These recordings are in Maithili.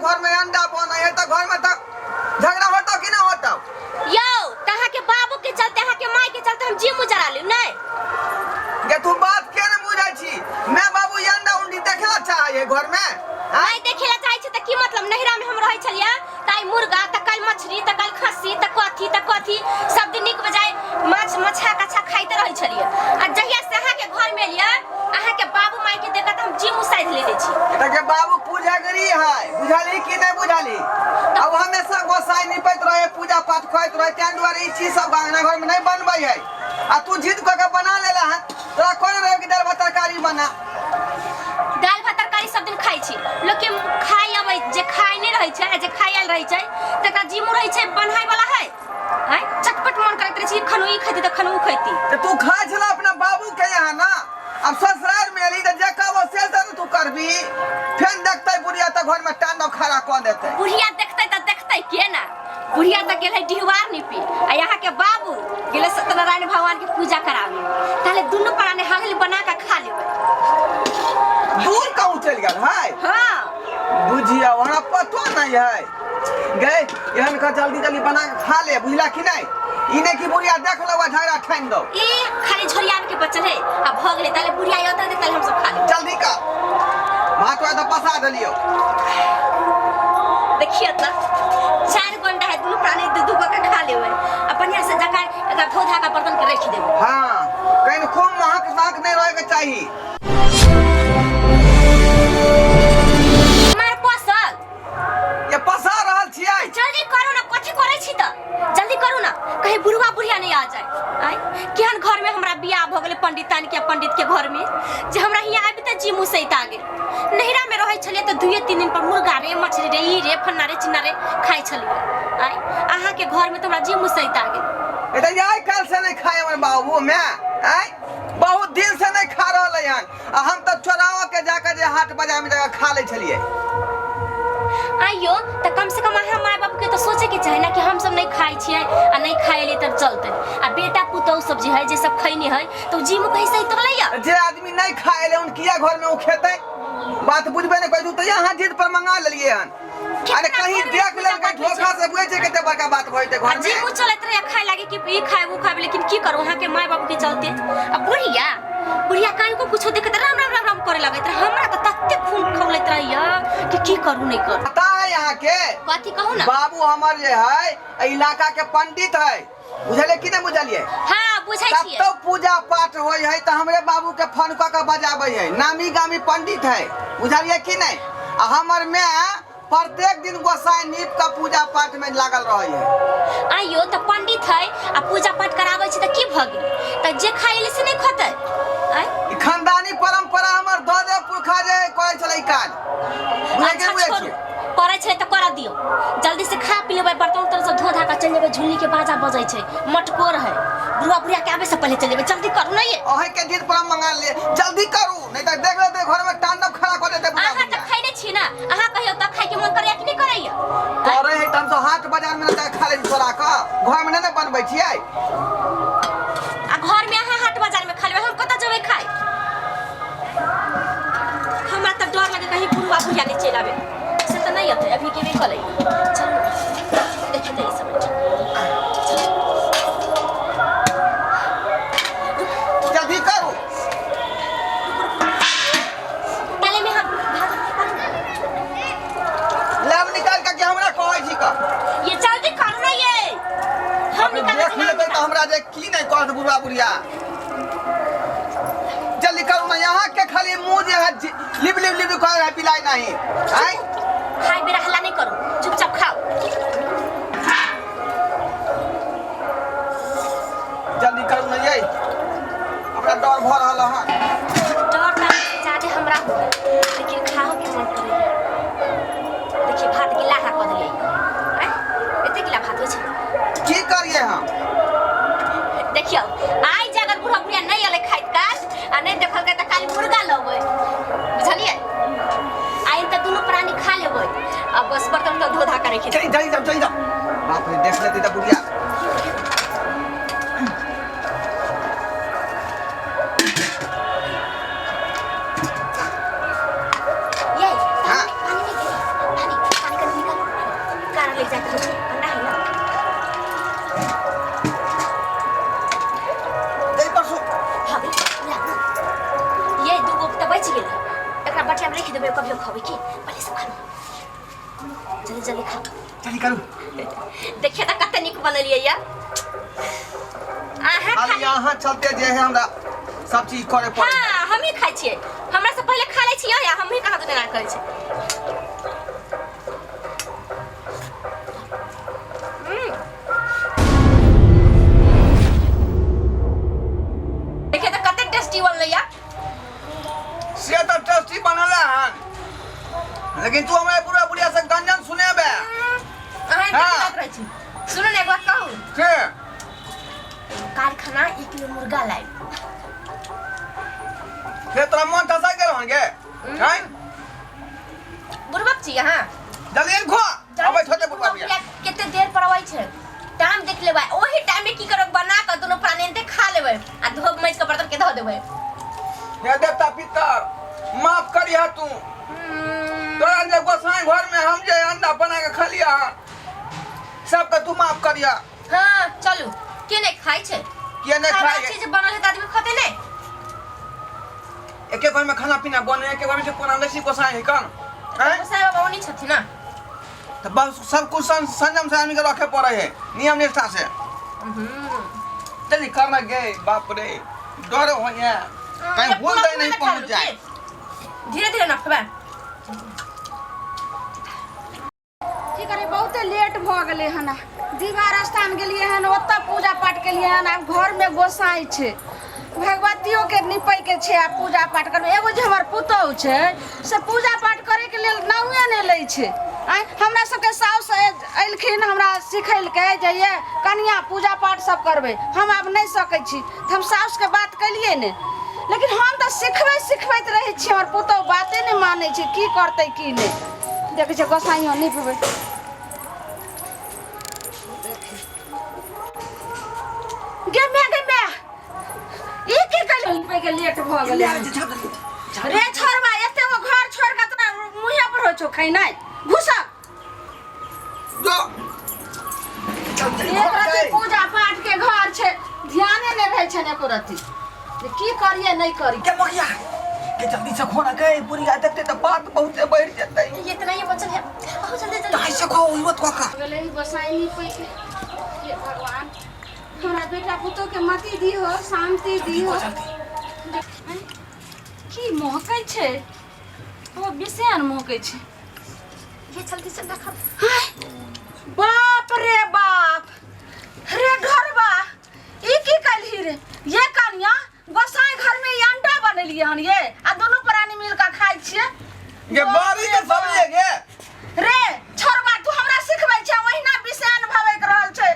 घर में अंडा बनै है तऽ घर में तऽ झगड़ा होतौ कि नहि होतौ? यौ, तऽ अहाँके बाबू के चलते, अहाँके माय के चलते हम जिम जरा लेब नहि? गे, तू बात के ने बुझै छी? मैं बाबू ई अंडा उंडी देखे ला चाहै है घर में, आँय? नहि देखे ला चाहै छी तऽ की मतलब? नैहरा में हम रहै छलियै तऽ आइ मुर्गा, तऽ काल्हि मछली, तऽ काल्हि खस्सी, तऽ कथी तऽ कथी, सब दिन नीक बजाय माछ मछा कछा खाइते रहै छलियै। आ जहिया से अहाँके घर में एलियै, अहाँके बाबू माय के देखत हम जिम उसाधि लेने छी। तऽ के बाबू पूजागरी है, बुझलही कि नहि बुझलही? अब हमेशा गोसाई निपैत रहे, पूजा पाठ करैत रहे, ताहि दुआरे ई चीज सब अंगना घर में नहीं बनबै है। आ तू जिद कऽ के बना लेला हन। तोरा कोन रहे कि दालि भात तरकारी बना? दालि भात तरकारी सब दिन खाइ छी। लोक के खाइ अबै जे खाइ नहि रहै छै, आ जे खाइ आयल रहै छै तकरा जिमो रहै छै बन्हाइ वाला है। आँय, चटपट मन करैत रहै छै, खनो ई खैती तऽ खनो उ खैती। तऽ तू खाइ छला अपना बाबू के यहाँ ना, अब ससुराल में एली तऽ जे कहबो से तऽ तू करबी। फेन देखतै बुढ़िया तऽ घर में तांडव खड़ा कऽ देतै। बुढ़िया देखतै तऽ देखतै के ना? बुढ़िया तऽ गेल है डिहवार निपी, आ यहाँ के बाबू गेले सत्यनारायण भगवान के पूजा करावे। ताले दुनू प्राणी हाल बना के खा लेबै। दूर कहूँ चलि गेल है? हाँ। बुझिया हमरा पतो नहीं है। गए एहन का जल्दी जल्दी बना के खा ले, बुझला कि नहीं? ई नहीं कि बुढ़िया देख लो झगड़ा ठानि दो। ई खाली झोरियावे के बचल है, आ भ गेलै। ताले बुढ़िया अयतै ताले हम सब खा लेबै। जल्दी कर, भात वात पसा देलियो। देखिए त 4 गो अंडा है, दुनू प्राणी दू दू गो के खा लेबै, आ बढ़िया से जका एकरा धो धा के बर्तन के रखि देबै। हाँ, कहीं खूब महक महक नहीं रहे के चाहिए। मार पसल। ये पसा रहल छियै। जल्दी करू ना, कथी करै छी त? जल्दी करू ना, कहीं बुढ़वा बुढ़िया नहीं आ जाए। आय, केहन घर में हमरा बियाह भ गेलै पंडितान के, पंडित के घर में जे हमरा हियाँ आबि त जी मुसैत आ गेल। नैहरा में रहै छलियै त 2-3 दिन पर मुर्गा रे, मछली रे, ई रे, फन्ना रे, चिन्ना रे खाइ छलियै। आय, अहाँ के घर में त हमरा जी मुसैत आ गेल। ए त आइ काल्हि से नहीं खाए हमर बाबू मैं, आय बहुत दिन से नहीं खा रहलै हन। आ हम तऽ चोराओ के जाके जे हाट बाजार में जाके खा लै छलियै। आइयो तऽ कम से कम अहाँ माय बाप के तऽ सोचे के चाही ना कि हम सब नहीं खाइ छियै आ नहीं खाइ लिए तब चलते। आ बेटा पुतोहु सब जे है, जे सब खैने है, तऽ उ जीमो कहीं सही तोलैया। जे आदमी नहीं खाए ले उन किया घर में उ खेतै? बात बुझबे नहीं करै, तऽ यहाँ जिद पर मंगा लेलियै हन। अरे केतना कहीं घर में देख पूजा लेलकै पाठ होइ छै। धोखा से बुझै छै कते बड़का बात भऽ जेतै आ घर में। जीमो चलैत रहे खाए लागे कि ई खाए उ खाए, लेकिन की करू अहाँ के माय बाप के चलते। आ बुढ़िया बुढ़िया कान को कुछो देखैत राम राम राम राम करे लगैत रहे। हमरा तऽ तते खून खौलैत रहैया कि की करू नहीं करू। पता है यहाँ के? कथी कहू ना? बाबू हमर जे है इलाका के पंडित है, बुझलिए कि नहीं बुझलिए? हाँ बुझै छियै। कतौ पूजा पाठ होय है तऽ हमरे बाबू के फोन कऽ के बजाबै है, नामी गामी पंडित है, बुझलिए कि नहीं? आ हमर माय प्रत्येक दिन गोसाई नीप के पूजा पाठ में लागल रहे है। आइयो तऽ पंडित है आ पूजा पाठ कराबै छै तऽ की भऽ गेलै? तऽ जे खाइ ले से नहीं खतै? आँय? ई खानदानी परंपरा हमर दऽ दे पुरखा जे करै छलै काज। बुझै अच्छा के बुझै छोड़ू, छियै? करै छलै तऽ करऽ दियौ। जल्दी से खा पी लेबै, बर्तन उर्तन सब धो धा कऽ चलि जेबै। झुल्ली के बाजा बजै छै, मटकोर है, बुढ़वा बुढ़िया के आबै से पहिले चलि जेबै। जल्दी करू ना ये। अहीं के जिद पर हम मंगा ले, जल्दी करू नहीं तऽ देख लेतै घर में तांडव खड़ा कऽ देतै बुढ़ा अहाँ तऽ बुढ़िया। खैने छी ना, अहाँ कहियो तऽ खाइ के मन करैया कि नहीं करैया? करे है तऽ हम सब हाट बाजार में जाके खा लै छी चोरा कऽ, घर में नहीं ने बनबै छियै। आ घर में अहाँ हाट बाजार में खा लेबै, हम कतऽ जेबै खाइ? हमरा तऽ डर लगे कहीं बुढ़वा बुढ़िया नहीं चलि आबै। से तऽ नहीं अतै, अभी गेबे कलै। चलू देखी तऽ ई सब। जल्दी करू। ताले में हम लैब निकाल के हमरा कहै छी का? ये जल्दी करू ना, ये हम निकाल। देख लेतै तऽ हमरा जे की नहीं कहत बुढ़वा बुढ़िया। जल्दी करू ना, यहाँ के खाली मुंह जे है लिप लिप लिप कर है, पिलाई नहीं आय। खाइ बेरा हल्ला नहीं करू, चुपचाप खाओ। जल्दी करू ना ये, हमरा डर भऽ रहल हन। डर तऽ ज्यादे हमरा हो, लेकिन खाओ के मन करे। देखिए भात गिला हा कऽ देलियै। आँय, एते गिला भात होइ छै? की करिए हम? देखियौ, आइ जे अगर बूढ़ा बुढ़िया नहि एलै खाइत काल आ नहि देखलकै तऽ काल्हि मुर्गा लबै, बुझलियै? आइ तऽ दुनू प्राणी खा लेबै आ बस बर्तन तऽ धो धा कऽ राखि देबै। चलि चलि जाओ, चलि जाओ। बाप रे, देख लेतै तऽ बुढ़िया। ये हाँ। पानी, पानी, पानी, पानी। डर लग जाइत रहै छै अंडा है ना। एहि पर सु भऽ गेल ला ना। ये दूगो तऽ बचि गेलै, एकरा बटिया में राखि देबै, कभियो खबै की। पहिले सब खाना जल्दी जल्दी खा। जल्दी करू। देखिए तऽ कते नीक बनेलियै या अहाँ। खाली खाली अहाँ चलते जे है हमरा सब चीज करे पड़े। हाँ, हमही खाइ छियै, हमरा से पहिले खा लै छियै या हमही कहाँ दुनिया करै छै। देखिए तऽ कते टेस्टी बनलै या। से तऽ टेस्टी बनल हन, लेकिन तू हमरा बुढ़ा बुढ़िया से गंजन सुनेबे। अहाँ हाँ। बात रहै छी। सुनू ने, एक बात कहू? के? कारखाना 1 किलो मुर्गा लाइब। से तोरा मन ठसा गेल हन गे हैं? बुढ़बक छी अहाँ। जल्दी खो, अबै छोटे बुढ़वा बुढ़िया। कते देर पर अबै छै, टाइम देख लेबै। ओही टाइम में की करब, बना कऽ दुनू प्राणी एनते खा लेबै आ धो मैज के बर्तन के धो देबै। हे देवता पितर, माफ करिह तू। तोरा जे गोसाई घर में हम जे अंडा बना के खलिया हन, सबके तू माफ करिह। हाँ चलू, के नहीं खाइ छै? के नहीं खाना खाइ? चीज बनल है तऽ आदमी खते नहीं? एके घर में खाना पीना बने, एके घर में से कोना बेसी गोसाई है कन हैं? गोसाई बाबा ओनी छथिन ना। तो बस सब कुछ संयम से आदमी के रखे पड़े है, नियम निष्ठा से। जल्दी करना गे, बाप रे, डर हो गया कहीं भूल दे नहीं पहुंच जाए। धीरे धीरे ना खेबै। की करी, बहुते लेट भऽ गेलै हन। दीवार स्थान गेलियै हन, ओतऽ पूजा पाठ केलियै हन। आब घरमे गोसाइ छै, भगवतियोके निपैके छै आ पूजा पाठ करबै। एगो जे हमर पुतहु छै से पूजा पाठ करैके लेल नामे नहि लै छै। आँय, हमरा सबके साउस एलखिन, हमरा सिखेलकै जे ये कनिया, पूजा पाठ सब करबै। हम आब नहि सकै छी तऽ हम साउसके बात केलियै ने, लेकिन हम तऽ सिखबै सिखबैत रहै छी, हमर पुतहु बाते नहि मानै छै। की करतै की नहि, देखै छियै। गोसाइयो निपबै। गे माय, गे माय, ई की कैल? के लेट भऽ गेलै रे छोड़बा। एते गो घर छोड़ के तोरा मुँहे पर होइ छौ खेनाइ? घुसा। जो। एक रति पूजा पाठ के घर छै, ध्याने नहि रहै छै एको रति जे की करिए नहि करिए। के मगिया के, जल्दी से खोना के पूरी गाय देखते तो बात बहुते बढ़ जेतै। ये इतना ही बचल है, बहुत जल्दी जल्दी। ताई से खो मत काका। गेलै गोसाई निपै के। हे भगवान, हमरा बेटा पुतोह के मति दिहो, शांति दिहो। की महकै छै? ओ बिसेन महकै छै। ये जल्दी से रखा। हाय, बाप रे बाप रे, घरबा ई की कैलही रे? ये कनिया, गोसाई घर में ई अंडा बनेलिए हन ये आ दुनू प्राणी मिल के खाइ छियै? ये बारी के सब्जी गे। रे छोड़बा, तू हमरा सिखबै छै? ओहिना बिसेन भबैक रहल छै।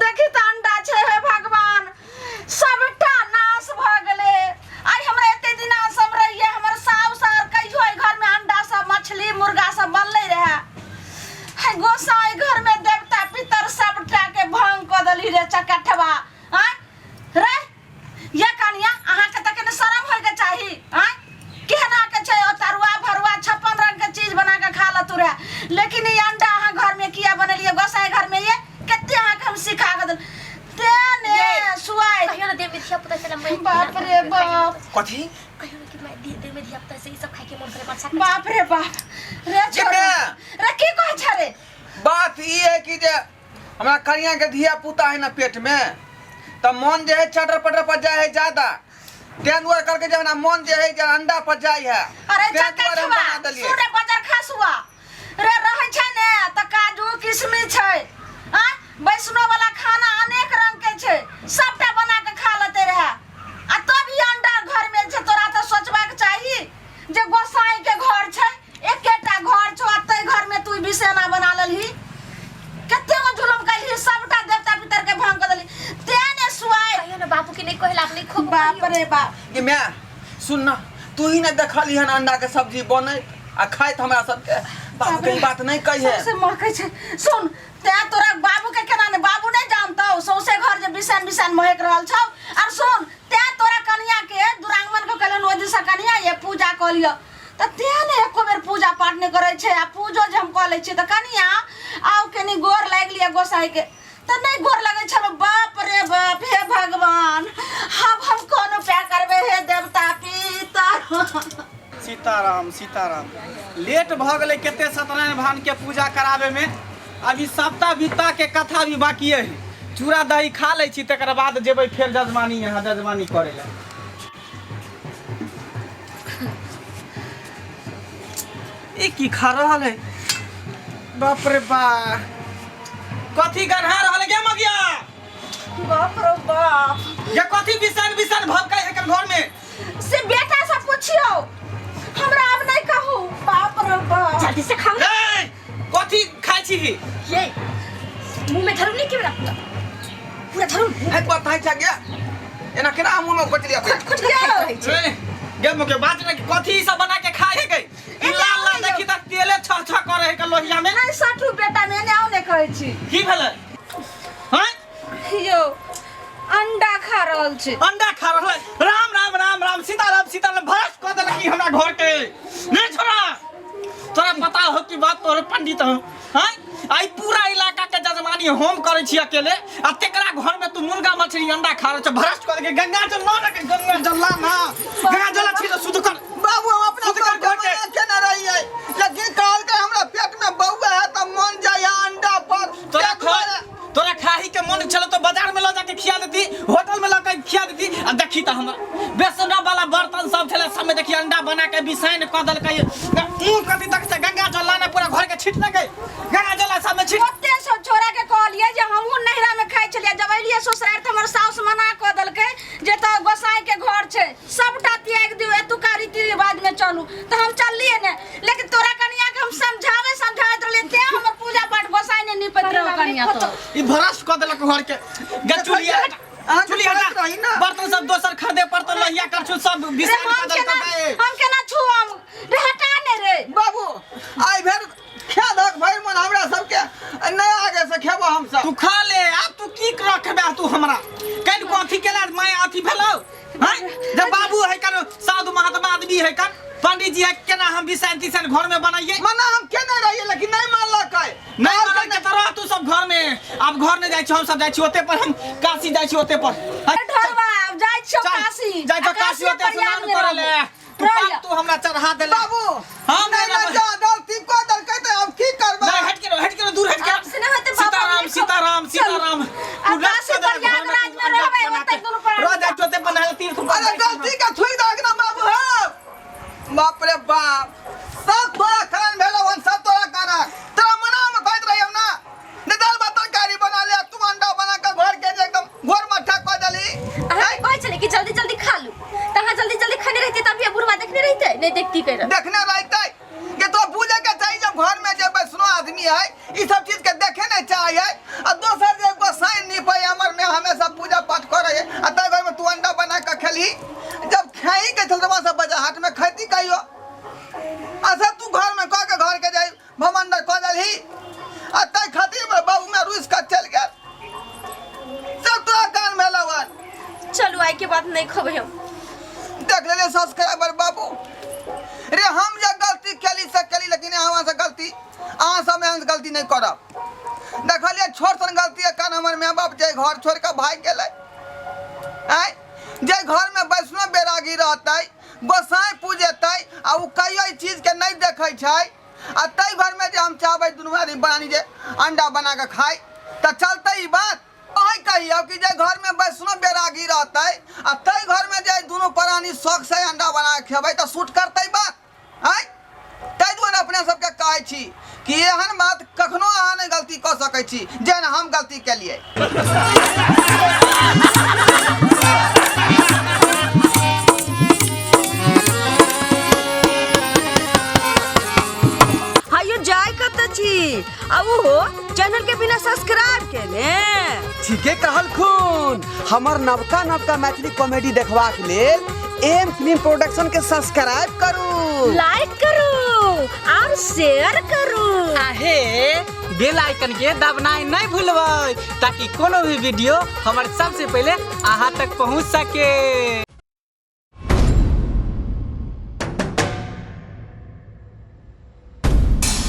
देखी तऽ, अंडा छै। हे भगवान, सबटा नाश भऽ गेलै। आइ हमरा एते दिना सब रहिए, हमर साउस आर कहियो एहि घर में अंडा सब, मछली, मुर्गा सब बनलै रहे? हे गोसाई घर में देवता पितर सबटा के भंग कऽ देलही रे चकठवा। आँय रे ये कनिया, अहाँके तऽ कने शरम होइके चाही। आँय, केहन अहाँके छै? ओ तरुआ भरुआ 56 रंग के चीज बना के खा लतू रहे, लेकिन ई अंडा अहाँ घर में किया बनेलिए गोसाई घर में? ये कते अहाँके हम सिखा के देल ते ने सुआइ। कहियो ना देह में धिया पुता से मैं। बाप रे बाप। कथी? कहियो ना कि मैं देह में धिया पुता से ई सब खाए के मन करे बच्चा। बाप रे बाप रे, छोड़। के रे, की कहै छै रे? बात ई है कि जे हमरा कनिया के धिया पुता है ना पेट में, तऽ मन जे है चटर पटर पर जाए है ज्यादा, तें दुआरे करके जे हमरा मन जे है जे अंडा पर जाए है। अरे तें दुआरे हम चकठवा, बना देलियै। सुन रे बजर खसुआ रे, रहै छै ने तऽ काजू किशमिश छै आ वैष्णो वाला खाना अनेक रंग के छै, सबटा बना के खा लेते रहे आ तब ई अंडा घर में छै। तोरा तऽ सोचबाक चाही जे गोसाई के घर छै, एकेटा घर छौ आ तै घर में तू बिसेना बना लेलही। कते गो जुलम कैलही, सबटा देवता पितर के भंग कर देलही ते ने सुआइ। कहियो ना बापू के नहीं कहला अपने खूब। बाप रे बाप। गे माय, सुन ना, तू ही ना देखली हन अंडा के सब्जी बनैत आ खाइत। हमरा सबके बाबू के ई बात नहीं कही है। सौंसे महकै छै। सुन, तें तोरा बाबू के केना ने, बाबू नहीं जानतौ सौंसे घर जे बिसान बिसान महक रहल छौ। आर सुन, तें तोरा कनिया के दुरांगमन के कहलन ओहि दिनसँ, कनिया ये पूजा कऽ लिअ, तऽ तें ने एको बेर पूजा पाठ नहि करै छै। आ पूजो जे हम कऽ लै छियै तऽ कनिया आउ के कनी गोर लागि लिअ गोसाई के, तऽ नहि गोर लगै छल। बाप रे बाप, हे भगवान, आब हम कोन उपाय करबै? हे देवता पितर। सीताराम सीताराम। लेट भऽ गेलै कते सत्यनारायण भगवान के पूजा कराबे में। अभी सप्ताह बित्ता के कथा भी बाकी है। चूड़ा दही खा लै छी, तकर बाद जेबै फेर जजमानी यहाँ जजमानी करे ला। ई की खा रहल है? बाप रे बा, कथी गन्हा रहल है गे मगिया? बाप रे बाप। ये कथी बिसन बिसन भभकै एकर घर में? से बेटा से पूछियो, हमरा आब नहीं कहू। बाप रे बाप। जल्दी से खाओ ना। ए, कथी खाइ छी? ये मुंह में धरू नहीं कि मेरा पूरा पूरा धरू। है पता है क्या एना केना मुंह में घोटि लिया? खोट खोट के खाइत रहै छै। ए, गे मुके बात ने, कथी ई सब बना के खाए है गे? ई लाल लाल देखी त तेले छ छ करे है के लोहिया में। नहीं सटू बेटा, में ने आउ ने कहै छी। की भेलै हैं? यौ, अंडा खा रहल छी। अंडा खा रहल है? राम राम राम राम सीताराम सीताराम, भरस कऽ देलक ई हमरा घर के। नहीं छोड़ा, तोरा पता हो कि बात तोरे पंडित हो हैं? आई पूरा इलाका के जजमानी हम करै छी अकेले, आ तेकरा घर में तू मुर्गा मछली अंडा खा रहल छ। भरस कऽ देलकै। गंगा जल ला ना, गंगा जल ला ना, गंगा जल छी तऽ शुद्ध कर। बाबू, हम अपना शुद्ध कर बाप के घर के। मना केने रहियै, लेकिन कहलकै हमरा पेट में बौआ है तऽ मन जाइए अंडा पर। तोरा ताहि खा दुआरे तोरा खाही के मन छलो तो बाजार में ल जाके खिया देती, होटल में ल के खिया देती। आ देखी त हमरा बेसना वाला बर्तन सब छले, सब में देखी अंडा बना के बिसाइन क देलकै। मुंह कथी तक से गंगा जल लाना, पूरा घर के छीट देलकै गंगा जल सब में छीट। ओते सब छोरा के कहलिए जे हमहूँ नैहरा में खाइ छलियै, जब एलियै ससुरारि तऽ हमर साउस मना कऽ देलकै जे तऽ गोसाई के घर छै, सबटा त्यागि दियौ, एतुका रीति रिवाज में चलू, तऽ हम चललियै ने। लेकिन तोरा कनिया के हम समझावे समझाबैत रहलियै, तें हमर पूजा पाठ गोसाई ने निपैत रहो कनिया तो। ई भरस क देलक घर के। गे चुलिया हटा। अहाँके चुलिया कहैत हटा। रही ना। बर्तन सब दोसर खरीदे पड़तो, लोहिया करछु सब रे बिसाइन हम क देलक। केना गए हम केना छुअम रे? हटा ने रे। बाबू, आइ भरि खा दहक भरि मन हमरा सबके, नहि आगे से खेबो हमसब। तू खा ले। आब तू की रखबे तू हमरा? कल कथी केला my अथी भेलौ हैं? जब बाबू है कन, साधु महात्मा आदमी है कन, पंडित जी है, केना हम बिसाइन तिसाइन घर में बनाइए? मना हम केने रहियै, लेकिन नहि मानलकै। नहीं मानल के तरह तू सब घर में आब घर नहीं जाइ छी, हम सब जाइ छी ओते पर, हम काशी जाइ छी ओते पर। अरे ढोरबा, आब जाइ छियौ चल, काशी। जाइ छौ आ काशी, ओते प्रयाग स्नान में करे ले। रहबो। तू पाप तू हमरा चढ़ा देले। बाबू, हम नहि नहि नहि जा गलती कऽ देलकै तऽ आब की करबै? नहीं, हट के रहो, हट के रहो, दूर हट के। आब से नहि होतै बाबा, सीताराम नहि सीताराम चलू। सीताराम। आ तू रख काशी के देले घर में प्रयागराज तू में अंडा रहबै, बना ओतै के। दुनू प्राणी। रह जाइ छी ओते बना ले तीर्थ पर अरे जाइ छी हम। गलती के थुइ दहक ना बाबू। हो बाप रे बाप, सब तोरा कारण भेलो हन, सब तोरा कारण। तोरा मना में कहैत रहियौ ना ने दाल भात तरकारी बना ले, तू अंडा बना के घर के जे एकदम घोर मट्ठा कऽ देली। अहाँ के कहै छलै कि जल्दी जल्दी खा लू, तऽ अहाँ जल्दी जल्दी खने रहिती तभी बुढ़वा देखने रहिते नहीं देखती कर। देखने रहते कि तो बुझे के चाहिए जब घर में जे वैष्णो आदमी है ई सब चीज के देखे नहीं चाहिए। आ दोसर जे गोसाई निपै हमर में हमेशा पूजा पाठ करे है, आ ताहि घर में तू अंडा बना के खेलही? जब खाई के छल सब बजा हाथ में खैती कहियो। अच्छा तू घर में कह के घर के जाई भमंडर कह देलही, आ ताहि खातिर में बाबू में रुस के चल गेल। सब तोरा कान में लगल। चलू, आइ के बाद नहीं खबै हम। देख लेले सब्सक्राइबर बाबू रे, हम जे गलती केली से केली, लेकिन अहाँ से गलती, अहाँ सब एहन गलती नहीं करब। देखलिए छोट सन गलती है कान हमर माय बाप जे घर छोड़ के भागि गेलै। आँय, जे घर में वैष्णव बैरागी रहतै, गोसाई पूजेतै, आ ओ कहियो ई चीज के नहीं देखै छै, आ ताहि घर में जे हम चाहबै दुनू आदमी बनानी जे अंडा बना के खाइ तऽ चलतै ई बात? अहीं कहियौ कि जे घर में वैष्णव बैरागी रहतै आ ताहि घर में जे दुनू प्राणी शौक से अंडा बना के खेबै तऽ सूट करतै बात? आँय, ताहि दुआरे अपने सबके कहै छी कि एहन बात कखनो अहाँ नहि गलती कऽ सकै छी जेहन हम गलती केलियै। हायो, जाय कतऽ छी आ ओहो चैनल के बिना सब्सक्राइब केने? ठीके कहलखुन। हमर नवका नवका मैथिली कॉमेडी देखबाक लेल एम फिल्म प्रोडक्शन के सब्सक्राइब करू, लाइक करू और शेयर करू। आहे बेल आइकन के दबनाइ नहीं भूलबै, ताकि कोनो भी वीडियो हमर सबसे पहले अहाँ तक पहुँच सके।